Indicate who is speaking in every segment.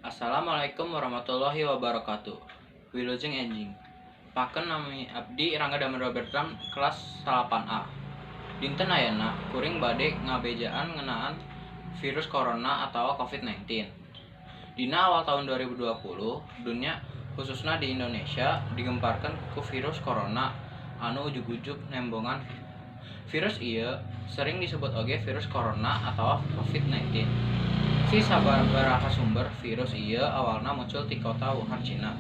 Speaker 1: Assalamualaikum warahmatullahi wabarakatuh. Wilujeng enjing. Paken, nami abdi Rangga Damendra Bertram, kelas 8A. Dinten ayeuna kuring bade ngabejaan ngeunaan virus corona atawa COVID-19. Dina awal tahun 2020, dunia khususna di Indonesia digemparkeun ku virus corona anu ujug-ujug nembongan. Virus ieu sering disebut oge virus corona atawa COVID-19. Si sababaraha sumber, virus ieu awalna muncul ti kota Wuhan, Cina.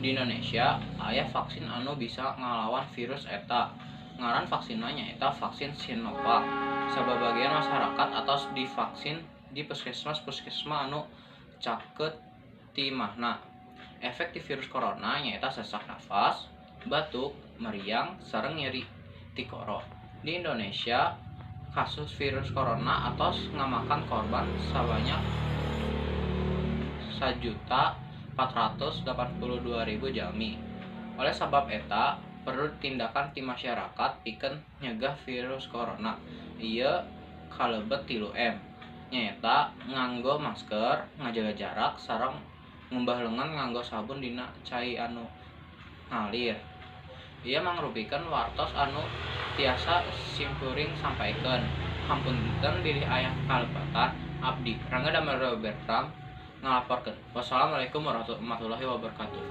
Speaker 1: Di Indonesia aya vaksin anu bisa ngalawan virus eta. Ngaran vaksinna nyaeta vaksin Sinovac. Sabagian masyarakat atos divaksin di puskesmas-puskesmas anu caket ti imahna. Efek ti virus corona nyaeta sesak nafas, batuk, meriang, sareng nyeri tikoro. Di Indonesia kasus virus corona atos ngamakan korban sabanyak 1.482.000 jalmi. Oleh sabab eta, perlu tindakan ti masyarakat pikeun nyegah virus corona. Ieu kalebet 3M, nyaeta nganggo masker, ngajaga jarak, sareng ngumbah leungeun nganggo sabun dina cai anu ngalir. Ieu mangrupikeun wartos anu tiasa simkuring sampaikeun. Hapunten bilih aya kalepatan. Abdi, Rangga Damendra Bertram, ngalaporkeun. Wassalamualaikum warahmatullahi wabarakatuh.